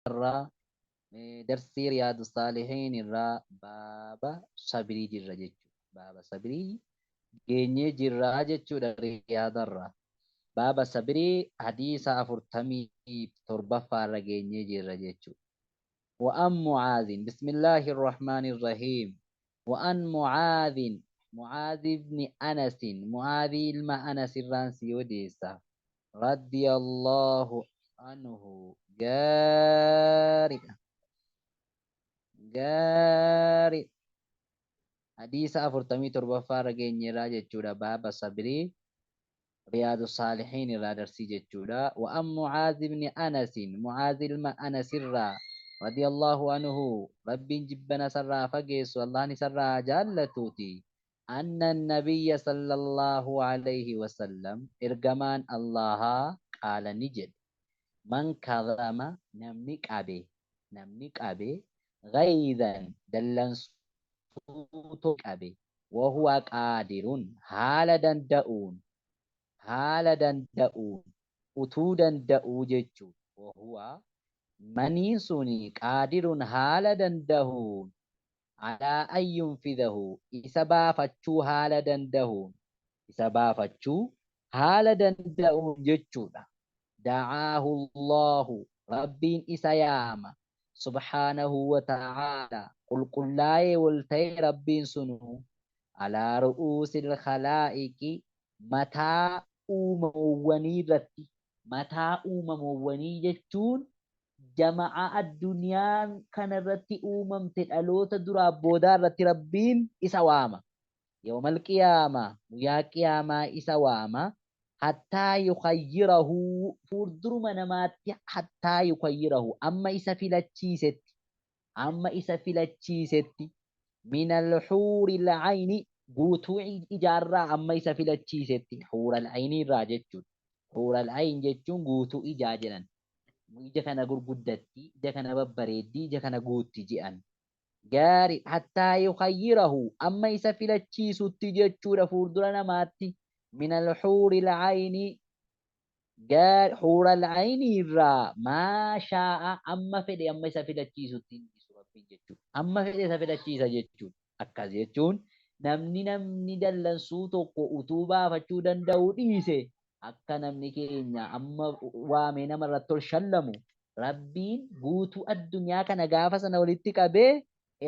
Irraa darsii Riyaadu Saalihiin irraa baaba sabirii jirra jechuudha. Baaba sabirii geenyee jirra jechuudha Riyaadarraa. Baaba sabirii hadiisa 47ffaa irra geenyee jirra jechuudha. وأن معاذ بسم الله الرحمن الرحيم وأن معاذ معاذ بن أنس معاذ ilma Anas irraan si odeessa رضي الله عنه gaariidha gaarii hadiisa 47ffaa irra geenyeerraa jechuudha baaba sabrii Riyaadu Saalihiin irraa darsii jechuudha. Wa'an Mucaaz ibni Anasin Mucaaz ilma Anas irraa radiyallahu anhu Rabbiin jibbana isarraa fageessu Allahn isarraa haa jaallatuuti anna nabiyya sallallahu alayhi wasallam ergamaan Allahaa qaala ni jedhe man kadhama namni qabe namni qabe ghayzan dallansuu qabe wahuwa qaadirun haala danda'uun haala danda'uun utuu danda'uu jechuun wahuwa maniin suni qaadirun haala dandahuun alaa an yunfidahu isa baafachuu haala dandahuun isa baafachuu haala danda'uun jechuudha. Da'aahu Allahu Rabbiin isa yaama subhaanahu wa ta'aala qulqullaa'ee ol ta'e Rabbiin sunuu alaa ru'uusil khalaa'iqi mataa uumamoowwanii irratti mataa uumamoowwanii jechuun jama'a addunyaan kana irratti uumamte dhaloota duraa boodaa irratti Rabbiin isa waama. Yawmal qiyaamaa guyyaa qiyaamaa isa waama hattaa yukhayyirahu fuulduruma namaatti hattaa yukhayyirahu amma isa filachiisetti amma isa filachiisetti minal huuril ayni guutuu ijaarraa amma isa filachiisetti huural ayni irraa jechuudha. Huural ayn jechuun guutuu ijaa jedhan. Ija kana gurguddatti, ija kana babbareeddi, ija kana guutti jedhan. Gaari hattaa yukhayyirahu amma isa filachiisutti jechuudha fuuldura namaatti minal huuril ayni gaari huural ayni irraa maa shaa'a amma fedhe amma isa filachiisutti hin dhiisu Rabbiin jechuudha. Amma fedhe isa filachiisa jechuudha. Akkas jechuun namni namni dallansuu tokko utuu baafachuu danda'u dhiise akka namni keenya amma waamee nama irratti ol shallamu Rabbiin guutuu addunyaa kana gaafa sana walitti qabee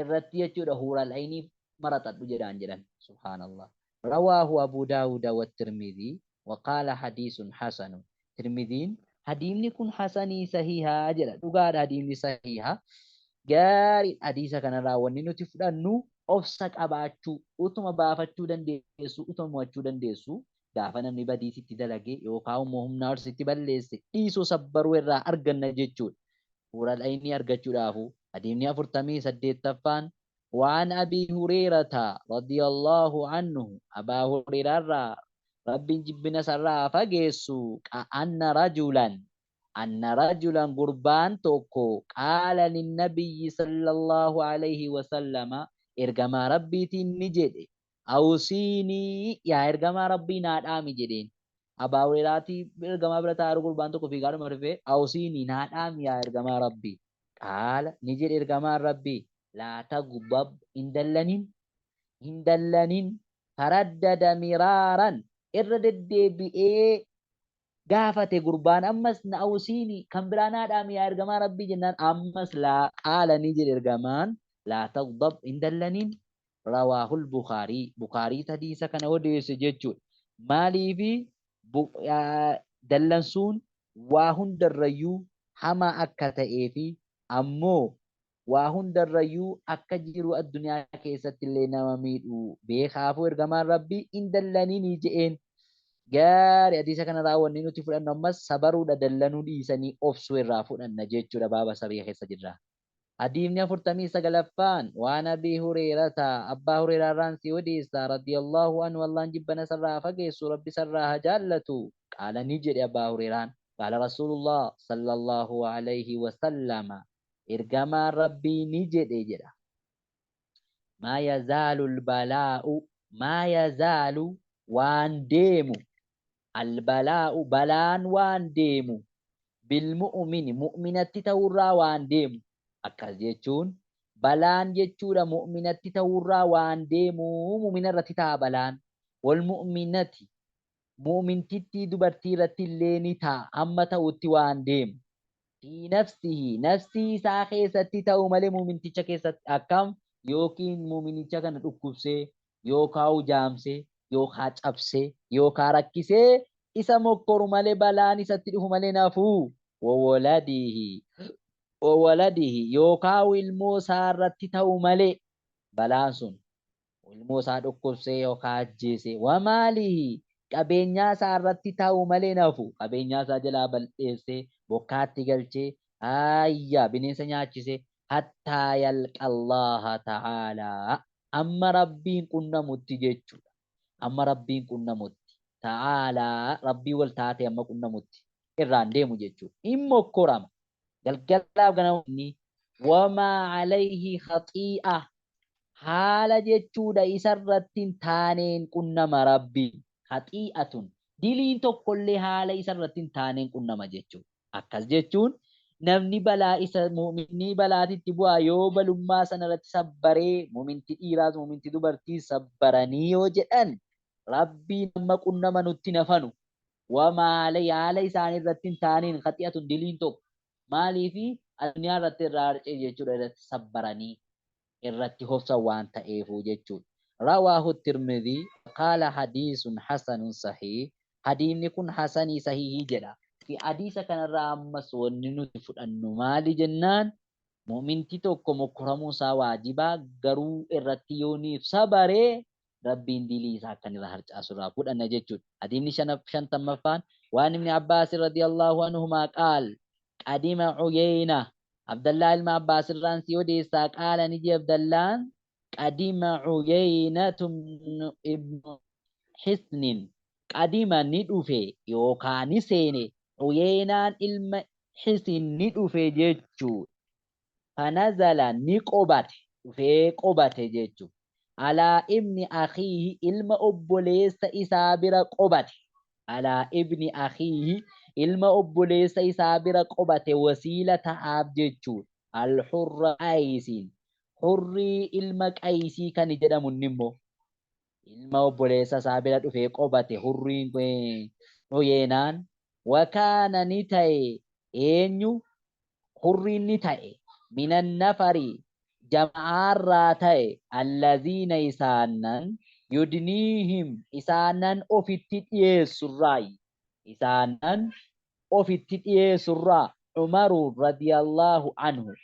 irratti jechuudha huural aynii maraxadhu jedhaan jedhan. Subhaanallah. Rawaahu Abu Daawuda wa Tirmidhii wa qaala hadiisun hasanu. Tirmidhiin hadiimni kun hasanii sahihaa jedha. Dhugaadha hadiimni sahiha. Gaarii hadiisa kanarraa wanni nuti fudhannu obsa qabaachuu utuma baafachuu dandeessu utuma mo'achuu dandeessu gaafa namni badii sitti dalage yookaan immoo humnaa ol sitti balleesse dhiisuu sabbaruu irraa arganna jechuudha. Huural aynii argachuudhaafu hadiimni 48ffaan waan Abii Hureerata radiyallahu anhu Abaa Hureeraarraa Rabbiin jibbina isarraa fageessu anna rajulan anna rajulan gurbaan tokko qaala linnabiyyi sallallahu alayhi wasallama ergamaa Rabbiitiin ni jedhe Awsiinii yaa ergamaa Rabbii naa dhaami jedheen. Abaa Hureeraatii ergamaa bira taa'aa jiru gurbaan tokko fiigaadhuma dhufee awsiinii naa dhaami yaa ergamaa Rabbii. Qaala ni jedhe ergamaan Rabbii laa tagdab hin dallanin hin dallanin faraddada miraaran irra deddeebi'ee gaafate gurbaan ammas na awsiini kan biraa naa dhaami yaa ergamaa Rabbii jennaan ammas laa qaala ni jedhe ergamaan laa tagdab hin dallanin rawaahul Bukaarii Bukaarii hadiisa kana odeesse jechuudha. Maaliifi dallansuun waa hundarrayyuu hamaa akka ta'ee fi ammoo waa hundarrayyuu akka jiru addunyaa keessatti illee nama miidhu beekaafuu ergamaan Rabbii hin dallaninii je'een. Gaari hadiisa kanarraa wanni nuti fudhannu ammas sabaruudha dallanuu dhiisanii obsuu irraa fudhanna jechuudha baaba sabrii keessa jirra. Hadiifni 49ffaan waan Abii Hureerata Abbaa Hureeraarraan si odeessa radiyallahu anhu Allahn jibbana isarraa haa fageessu Rabbi isarraa haa jaallatu qaala ni jedhe Abbaa Hureeraan qaala Rasuulullah sallallahu alayhi wasallama ergamaan Rabbii ni jedhe jedha maa yazaalu albalaa'u maa yazaalu waan deemu albalaa'u balaan waan deemu Bilmu'mini mu'minatti ta'urraa waan deemu. Akkas jechuun balaan jechuudha mu'minatti ta'urraa waan deemu, mu'mina irratti ta'a balaan. Wal mu'minati mu'mintittii dubartii irratti illee ni ta'a hamma ta'utti waan deemu. Fi nafsihi nafsii isaa keessatti ta'u malee mu'minticha keessatti akkam yookiin mu'minicha kana dhukkubsee yookaan jaamsee yookaan cabsee yookaan rakkisee isa mokkoru malee balaan isatti dhufu malee nafuu. Wawaladihi wawaladihi yookaan ilmoo isaa irratti ta'u malee balaan sun ilmoo isaa dhukkubsee yookaan ajjeesee, wamaalihi qabeenyaa isaa irratti ta'u malee nafu, qabeenyaa isaa jalaa bal'eessee bokkaatti galchee ayya bineensa nyaachisee, hattaa yalqallaaha ta'aalaa amma rabbiin qunnamutti jechuudha. Amma rabbiin qunnamutti ta'aalaa rabbii wal taate amma qunnamutti irraan deemu jechuudha. In mokkorama galgalaaf ganamni. Wamaa alayhi khaxii'a haala jechuudha isarratti hin taaneen qunnama rabbiin. Khaxii'atun diliin tokkollee haala isarratti hin taaneen qunnama jechuudha. Akkas jechuun namni balaa isa mu'minni balaatitti bu'aa yoo balummaa sanarratti sabbaree, mu'minti dhiiraas mu'minti dubartii sabbaranii yoo jedhan rabbiin amma qunnama nutti nafanu. Wamaa haala isaanii irratti hin taaneen khaxii'atun diliin tokko maaliifi addunyaa irratti irraa harcee jechuudha, irratti sabbaranii irratti hofsan waan ta'eefu jechuudha. Rawaahu Tirmidhii qaala hadiisun hasanun sahiih. Hadiisni kun hasanii sahiihii jedha. Hadiisa kanarraa ammas wanni nuti fudhannu maali jennaan, mu'minti tokko mokkoramuu isaa waajibaa, garuu irratti yoo niif sabaree rabbiin dilii isaa akkan irraa harcaasu irraa fudhanna jechuudha. Hadiisni 50ffaan waan Ibni Abbaas radiyallahu anhumaa qaal qadima Uyeyna. Abdallaa ilma Abbaas irraan si odeessaa qaala ni jee Abdallaan qadima Uyeynatu ibnu Hisnin qadima ni dhufe yookaan ni seene Uyeynaan ilma Hisin ni dhufe jechuudha. Fanazala ni qobate dhufee qobate jechuudha. Alaa ibni akhiihi ilma obboleessa isaa bira qobate. Alaa ibni akhiihi ilma obboleessa isaa bira qobate wasiila ta'aaf jechuudha. Al-Hurra Qaysiin hurrii ilma Qaysii kan jedhamu inni immoo ilma obboleessa isaa bira dhufee qobate hurriin Uyeynaan. Wakaana ni ta'e eenyu hurriin ni ta'e minan nafari jama'aarraa ta'e allaziina isaanan yudniihim isaanan ofitti dhiyeessurraayi isaanan ofitti dhiyeessurraa Umaru radiyallahu anhu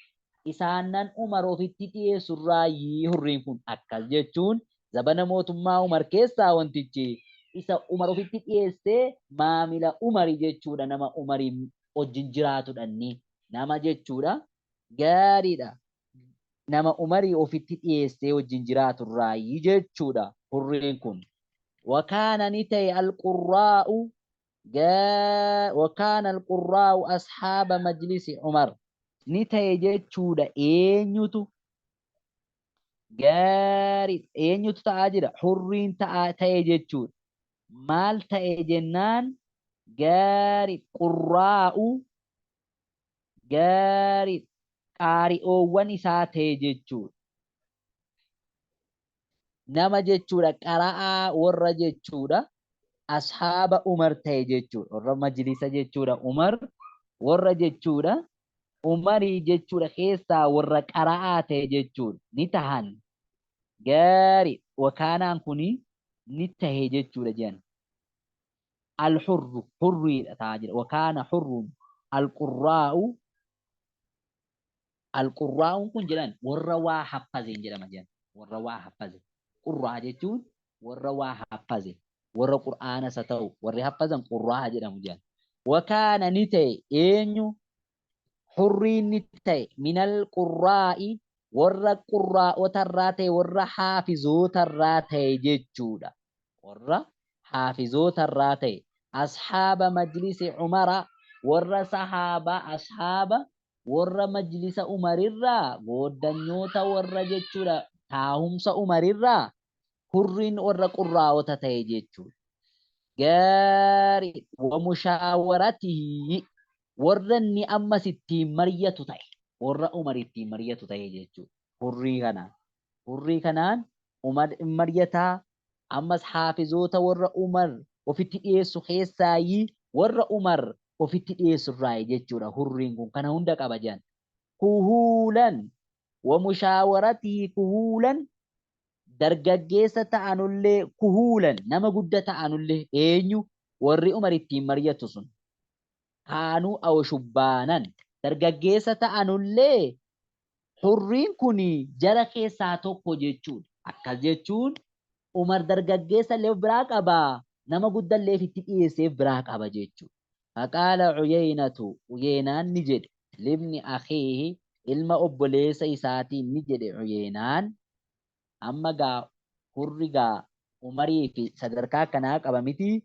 isaanan Umar ofitti dhiyeessurraayi hurriin kun. Akkas jechuun zabana mootummaa Umar keessaa wantichi isa Umar ofitti dhiyeessee maamila Umari jechuudha, nama Umarii wajjin jiraatudha inni nama jechuudha gaariidha, nama Umarii ofitti dhiyeessee wajjin jiraaturraayi jechuudha hurriin kun. Wakaana ni ta'e alqurraa'u wakaana alqurraa'u ashaaba majlisi Umar ni ta'e jechuudha. Eenyutu gaarii eenyutu ta'aa jira? Hurriin ta'aa ta'e jechuudha. Maal ta'e jennaan gaarii qurraa'u gaarii qaari'oowwan isaa ta'e jechuudha. Nama jechuudha qara'aa warra jechuudha ashaaba Umar ta'e jechuudha. Warra majlisa jechuudha Umar warra jechuudha Umarii jechuudha keessaa warra qara'aa ta'e jechuudha ni tahan gaarii wakaanaan kuni ni tahe jechuudha jedhan. Al-hurru hurriidha ta'aa jira. Wakaana hurrun al-qurraa'u al-qurraa'uun kun jedhan warra waa haffazeen jedhama jedhan. Warra waa haffaze. Qurraa jechuun warra waa haffaze. Warra qur'aana isa ta'u warri haffazan qurraa jedhamu jedhan. Wakaana ni ta'e eenyu hurriin ni ta'e minal qurraa'i warra qurraa'otarraa ta'e warra haafizootarraa ta'e jechuudha. Warra haafizootarraa ta'e ashaaba majlisi Umara warra sahaabaa ashaaba warra majlisa Umarirraa gooddanyoota warra jechuudha taa'umsa Umarirraa hurriin warra qurraa'ota ta'e jechuudha. Gaarii wa mushaawaratihi Warra inni ammas ittiin maryatu ta'e, warra Umar ittiin maryatu ta'e jechuudha. Hurrii kanaan. Hurrii kanaan Umar in maryataa, ammas haafizoota warra Umar ofitti dhiyeessu keessaayyi warra Umar ofitti dhiyeessu irraayi jechuudha. Hurriin kun kana hunda qaba jedhan. Kuhuulan wa mushaawaratihi kuhuulan dargaggeessa ta'anullee kuhuulan nama gudda ta'anullee eenyu warri Umar ittiin maryatu sun. Kaanuu aw shubbaanan dargaggeessa ta'anullee hurriin kun jara keessaa tokko jechuudha. Akkas jechuun Umar dargaggeessa illee of biraa qaba, nama guddaa illee itti dhiyeesseef biraa qaba jechuudha. Faqaala Uyeynatu, Uyeynaan ni jedhe, libni akhiihi, ilma obboleessa isaatiin ni jedhe Uyeynaan, amma gaa hurri gaa Umarii fi sadarkaa akkanaa qaba miti,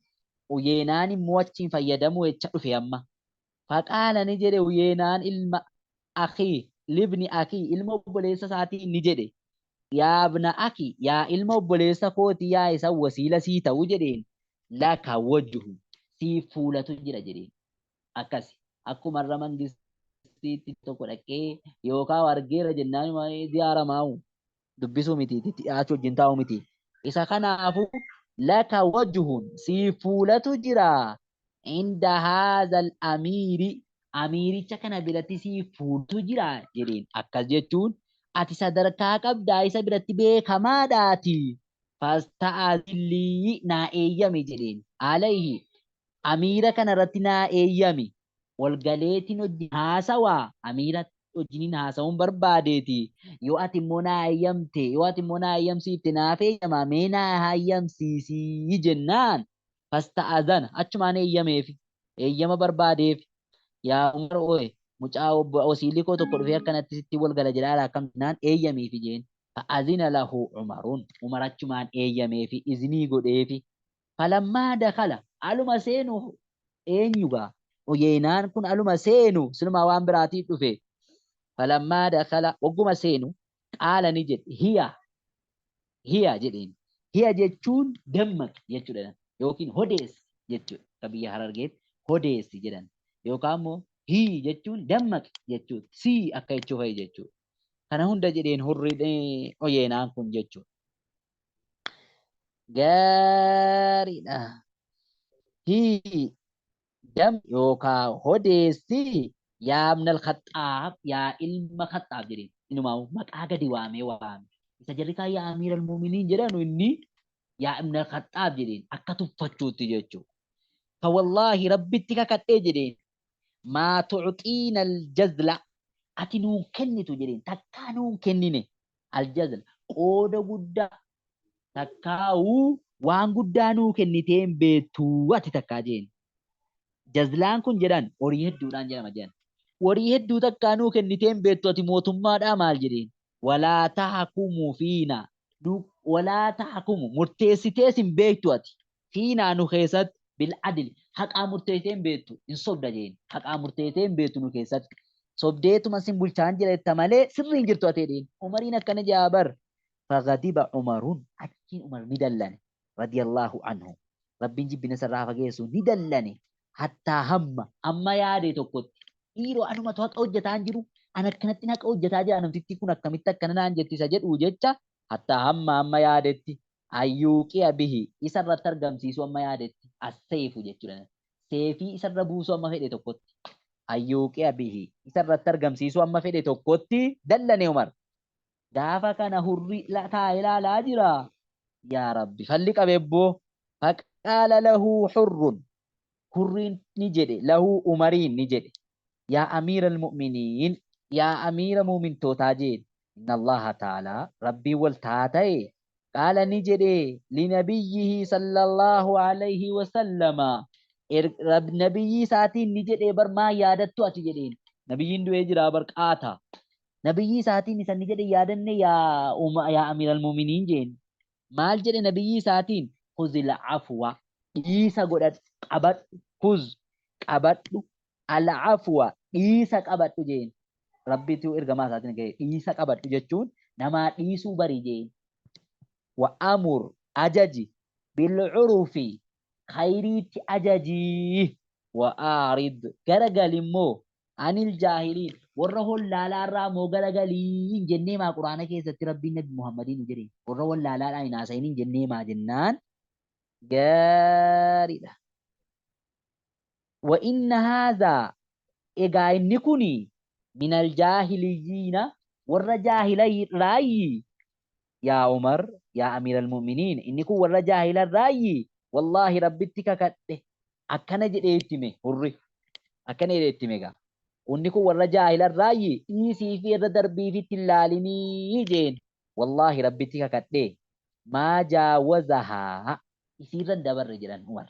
Uyeynaan immoo achiin fayyadamuu jecha dhufe amma. Faqaala ni jedhe Uyeynaan ilma akhii, libni akhii, ilma obboleessa isaatiin ni jedhe, yaa ibna akhi, yaa ilma obboleessa kooti, yaa isa wasiila sii ta'u jedheen, laka wajhu, siif fuulatu jira jedheen. Akkasi akkuma irra mangistiitti tokko dhaqee yookaan argeera jennaan ziyaaramaa'u dubbisuu miti, itti dhiyaachuu wajjin taa'u miti. Isa kanaafuu laka wajhun, siif fuulatu jira, inda haazal amiiri, amiiricha kana biratti siif fuulatu jira jedheen. Akkas jechuun ati sadarkaa qabdaa isa biratti beekamaadhaati. Fasta'azillii, naa eeyyami jedheen. Alayhi, amiira kana irratti naa eeyyami. Walgaleetiin wajjin haasawaa amiira wajjiniin haasawuun barbaadeeti. Yoo ati immoo naa eeyyamte, yoo ati immoo naa eeyyamsiifte naaf eeyyamaa, mee naa hayyamsiisii jennaan fasta'azana achumaan eeyyameef, eeyyama barbaadeef. Yaa Umar ooye mucaa wasiilli koo tokko dhufee akkanatti sitti wal gala jedhaa akkam jennaan eeyyamiifi jeen. Fa'azina lahu Umaruun, Umar achumaan eeyyameefi iznii godheefi. Falammaa dakala, aluma seenu eenyu gaa Uyeynaan kun aluma seenu silumaa waan biraatiif dhufe. Falammaa dakala, wagguma seenu, qaala ni jedhe, hiya hiya jedheen. Hiya jechuun dammaqi jechuudha yookiin hodeessi jechuudha. Akka biyya Harargeetti hodeessi jedhan yookaan immoo hii jechuun dammaqi jechuudha. Sii akka jechuu fa'i jechuudha. Kana hunda jedheen hurri Uyeynaan kun jechuudha. Gaariidha. Hii dam yookaa hodeessi yaa ibnal Khaxxaab, yaa ilma Khaxxaab jedheen. Inumaa maqaa gadi waamee waame. Isa jarri kaan yaa amiiral muuminiin jedhanu inni yaa ibnal Khaxxaab jedheen akka tuffachuutti jechuudha. Fa wallaahi rabbitti kakadhee jedheen maa tu'xiina aljazla, ati nuun kennitu jedheen, takkaa nuun kennine aljazla qooda guddaa takkaa'uu waan guddaa nuu kennitee hin beektu ati takkaa jeen. Jazlaan kun jedhan horii hedduudhaan jedhama jedhan. Horii hedduu takkaa nuu kennitee hin beektu ati mootummaadhaa maal jedheen. Walaa tahakumu fiina, walaa tahakumu murteessitees hin beektu ati fiinaa nu keessatti bil adli, haqaa murteessitee hin beektu, hin sobda jeen. Haqaa murteessitee hin beektu nu keessatti. Sobdeetuma sin bulchaan jira jetta malee sirrii hin jirtu ati jedheen. Umariin akkana jedhaa bar. Faghadiba Umarun, achiin Umar ni dallane, radiyallahu anhu, Rabbiin jibbina isarraa haa fageessu, ni dallane hattaa hamma amma yaade tokkotti, dhiiroo anumatu haqa hojjetaa hin jiru, an akkanattiin haqa hojjetaa jira, namtittii kun akkamitti akkana naan jetti isa jedhuu jecha, hattaa hamma amma yaadetti ayyuuqiya bihi, isa irratti argamsiisuu amma yaadetti, asseefu jechuudha, seefii isarra buusuu amma fedhe tokkotti, ayyuuqiya bihi, isa irratti argamsiisuu amma fedhe tokkotti dallane Umar. Gaafa kana hurri taa'ee ilaalaa jira. Yaa Rabbi falli qabebboo. Faqaala lahu hurrun. Hurriin ni jedhe lahu Umariin ni jedhe. Yaa amiira almu'miniin, yaa amiira mu'mintootaa jeen. Inna Allaha ta'ala, Rabbiin wal taata'e, qaala ni jedhe linabiyyihi sallallahu alayhi wasallama, nabiyyii isaatiin ni jedhee bar maa yaadattu ati jedheen. Nabiyyiin du'ee jira bar qaata. Nabiyyii isaatiin isa ni jedhe yaadanne yaa uma yaa amiiral mu'miniin jeen. Maal jedhe nabiyyii isaatiin? Khuzil afwa, dhiisa godhadhu, qabadhu, khuz qabadhu, al afwa dhiisa qabadhu jeen. Rabbitu ergamaa isaatiin gahe dhiisa qabadhu jechuun namaa dhiisuu bari jeen. Wa amur ajaji bil urufi, khayriitti ajaji. Wa a'rid garagali immoo anil jaahiliin warra hollaalaarraa immoo garagalii hin jennee maa Qur'aana keessatti Rabbiin Nabi Muhammadiin hin jedhin warra hollaalaadhaan hin haasayin hin jennee maa jennaan gaariidha. Wa inna haadhaa egaa inni kuni minal jaahiliyyiina warra jaahila raayyi yaa Umar yaa amiiral mu'miniin inni kun warra jaahila raayyi wallaahi Rabbitti kakadhe akkana jedhee itti hime hurri akkana jedhee itti hime gaa inni kun warra jaahila raayyi dhiisii fi irra darbii fi itti hin laalinii jeen wallaahi Rabbitti kakadhe maa jaawazahaa isiirra hin dabarre jedhan Umar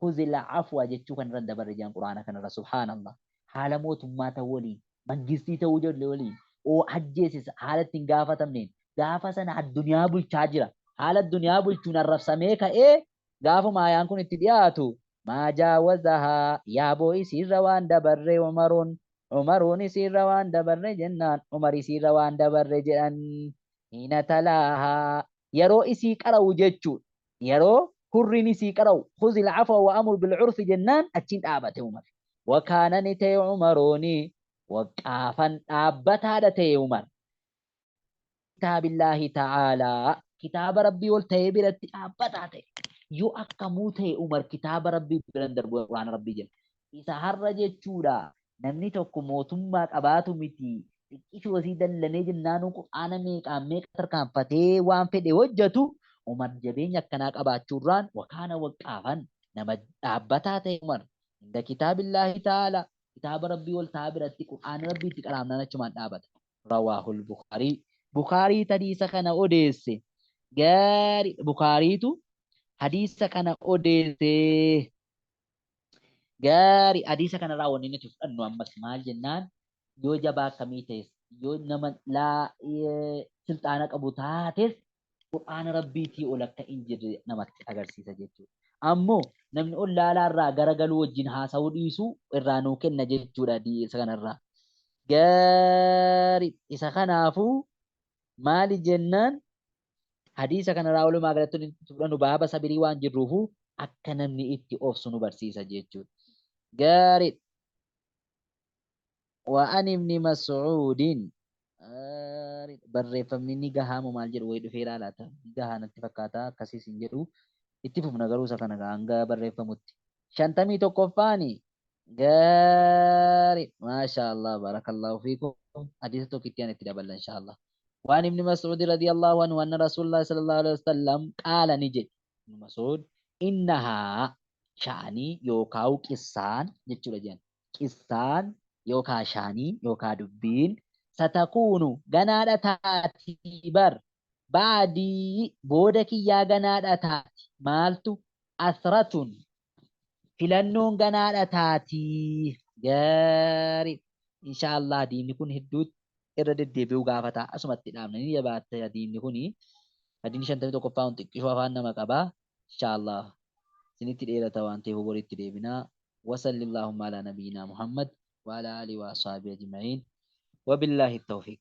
Khuzil afwa jechuu kanarra hin dabarre jedhan Qur'aana kanarra subhaanallah. Haala mootummaa ta'uu waliin, mangistii ta'uu ijoollee waliin, oo ajjeesisa haala ittiin gaafatamneen gaafa sana addunyaa bulchaa jira. Haala addunyaa bulchuun arrabsamee ka'ee gaafuma ayaan kun itti dhiyaatu maa jaawazahaa yaaboo isiirra waan dabarre Umaruun Umaruun isiirra waan dabarre jennaan Umar isiirra waan dabarre jedhan hiina talaahaa yeroo isii qara'u jechuudha. Yeroo hurriin isii qara'u khuzil afwa wa amur bil urfi jennaan achiin dhaabate Umar. Wa kaana ni ta'e Umarooni waqqaafan dhaabbataadha ta'e Umar. Kitaabillaahi ta'aalaa kitaaba Rabbii ol ta'ee biratti dhaabbataa ta'e. Yoo akkamuu ta'e Umar kitaaba Rabbii biran darbu Qur'aana Rabbii jedha. Isa har'a jechuudha namni tokko mootummaa qabaatu miti xiqqishuu asii dallanee jennaanuu Qur'aana meeqaan meeqa tarkaanfatee waan fedhe hojjetu Umar jabeenya akkanaa qabaachuurraan wakaana waqqaafan nama dhaabbataa ta'e Umar inda kitaabillaahi ta'ala kitaaba Rabbii ol ta'aa biratti Qur'aana Rabbii itti qaraamnaan achumaan dhaabata. Rawaahul Bukaarii Bukaarii hadiisa kana odeesse gaari Bukaariitu hadiisa kana odeesse. Gaari hadiisa kanarraa wanni nuti fudhannu ammas maal jennaan yoo jabaa akkamii ta'es yoo nama laa silxaana qabu taates Qur'aana Rabbiitii ol akka hin jirre namatti agarsiisa jechuudha. Ammoo namni ollaalaa irraa garagaluu wajjin haasa'uu dhiisuu irraa nuu kenna jechuudha hadiisa kanarraa. Gaari isa kanaafuu maali jennaan Hadiisa kanarraa walumaa galatti nuti fudhannu baaba sabirii waan jirruufu akka namni itti obsu nu barsiisa jechuudha. Gaarii. Wa an ibni Mas'uudin barreeffamni ni gahaa moo maal jedhu wayii dhufeeraa laata? Ni gahaa natti fakkaata akkasiis hin jedhu. Itti fufna garuu isa kana hanga barreeffamutti. 51ffaani gaarii maasha Allah barakallahu fiikum hadiisa tokkitti aan itti daballa insha Allah. Waan ibni Mas'uud radiyallahu anhu anna Rasulullah sallallahu alaihi wasallam qaala ni jedhe Ibn Mas'uud innahaa sha'anii yookaa qissaan jechuudha jedhan qissaan yookaa shaanii yookaa dubbiin satakuunu ganaadha taati bar ba'dii booda kiyyaa ganaadha taati maaltu asratun filannoon ganaadha taati gaarii insha Allah diinni kun hedduutti irra deddeebi'uu gaafata asumatti dhaabna ni jabaatta diinni kuni hadiin 51ffaa kun xiqqishoo afaan nama qaba insha Allah isinitti dheerata waan ta'eef boritti deebinaa wasalli Allahumma ala nabiyyina Muhammad wa ala alihi wa ashabihi ajma'in wabillahi tawfiq.